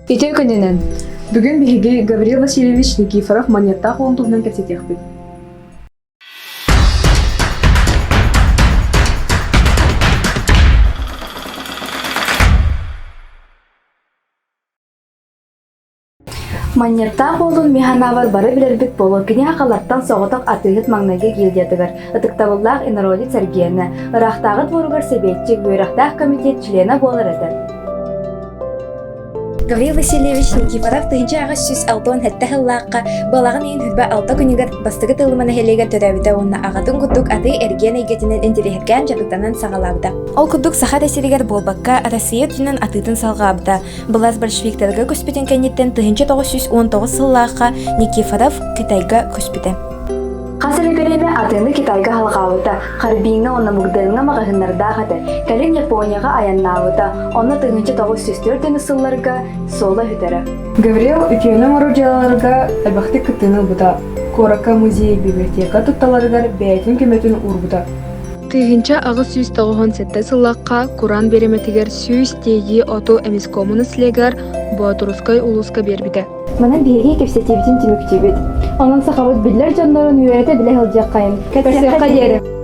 Үтүө күнүнэн! Бүгүн биһиги Гаврил Васильевич Никифоров Манньыаттаах уолун туһунан кэпсэтиэхпит. Манньыаттаах уолун Миханавар бары билэрбит буолуо кини хахалартан соҕотох атыыһыт маҥнайгы гильдиятыгар ытыктабыллаах инородец эргиэнэ, ыраахтааҕы дворугар сэбиэччик, үөрэхтээх комитет чилиэнэ буолар этэ. Гаврил Васильевич Никифоров 1867 сыллаахха балаҕан ыйын 26 күнүгэр Бастакы Тыллыма нэһилиэгэр төрөөбүтэ уонна аҕатын курдук атыы-эргиэн эйгэтинэн интэриэһиргээн дьарыктанан саҕалаабыта. Ол курдук Саха эрэ сиригэр буолбакка, Россия үрдүнэн атыытын салҕаабыта. Былаас большевиктарга көспүтүн кэнниттэн 1919 сыллаахха Никифоров Кытайга көспүтэ. Хас эрэ бириэмэ атыыны Китайга халҕаабыта, Харбиҥҥа уонна Мугдеҥҥа маҕаһыыннардаах этэ. Кэлин Японияҕа айаннаабыта, онно 1904 сылларга суола сүтэрэ. Гаврил үтүөнү оҥорор дьыалаларга элбэхтик кыттыыны ылбыта. Куоракка музей, библиотека тутталарыгар бэйэтин көмөтүн уурбута. 1897 сыллаахха кураан бириэмэтигэр 100 тиэйии оту Эмискому наслегар Боотурускай улууска биэрбитэ. Манан биһиги кэпсэтиибитин түмүктүүбүт. Онон сахабыт биллэр дьоннорун үөрэтэ билэ сылдьыаххайын. Көрсүөххэ диэри.